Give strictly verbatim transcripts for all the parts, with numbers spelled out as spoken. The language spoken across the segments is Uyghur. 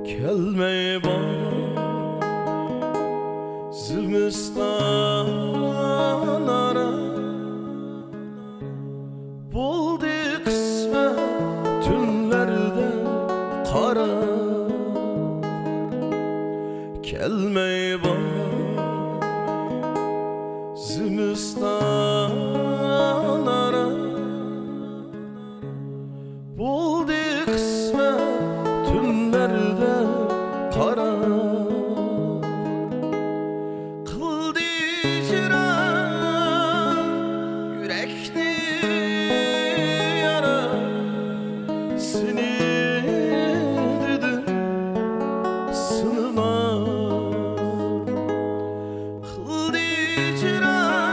كەلمەي بار زىمىستان ئارا، بولدى قىسمەت تۈنلەردە قارا. كەلمەي بار زىمىستان ئارا، بولدى قىسمەت تۈنلەردە قارا. قىلدى جىراح يۈرەكنى يارا، سېنى دېدىم سىنىلا. قىلدى جىراھ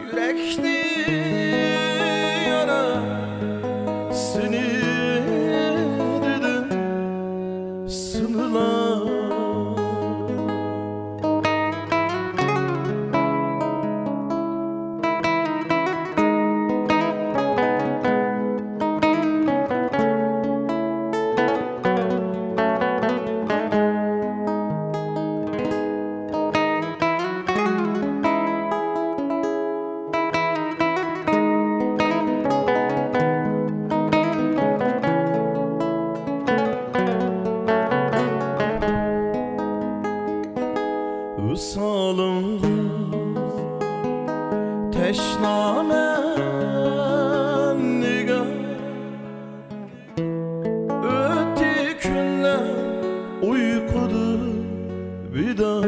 يۈرەكنى يارا، سېنى دېدىم سىنىلا. ۋىسالىڭغا تەشنامەن نىگار، ئۆتتى كۈنلەر ئۇيقۇدا بىدار.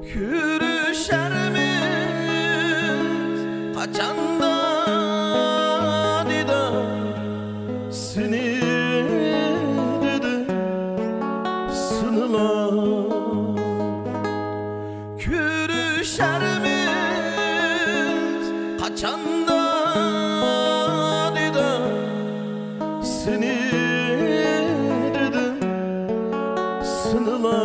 كۆرۈشەرمىز قاچاندا دىدار، سېنى دېدىم سىنىلا. كۆرۈشەرمىز قاچاندا دېدىم، سېنى دېدىم سىنىلا.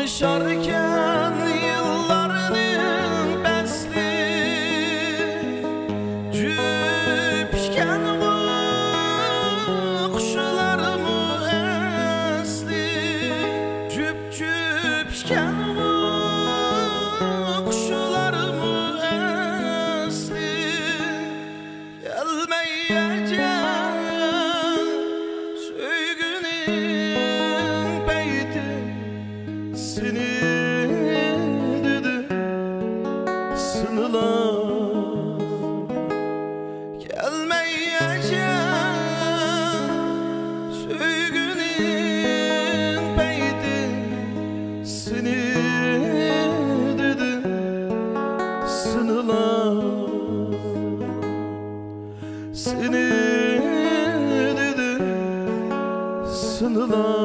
ئالمىشاركەن يىللارنىڭ پەسلى، جۈپ ئىكەنغۇ قۇشلارمۇ ئەسلى، جۈپ جۈپ ئىكەنغۇ قۇشلارمۇ ئەسلى. كەلمەي ئەجەل سۆيگۈنىڭ پەيتى، سېنى دېدىم سىنىلا. كەلمەي ئەجەل سۆيگۈنىڭ پەيتى، سېنى دېدىم سىنىلا. سېنى دېدىم سىنىلا.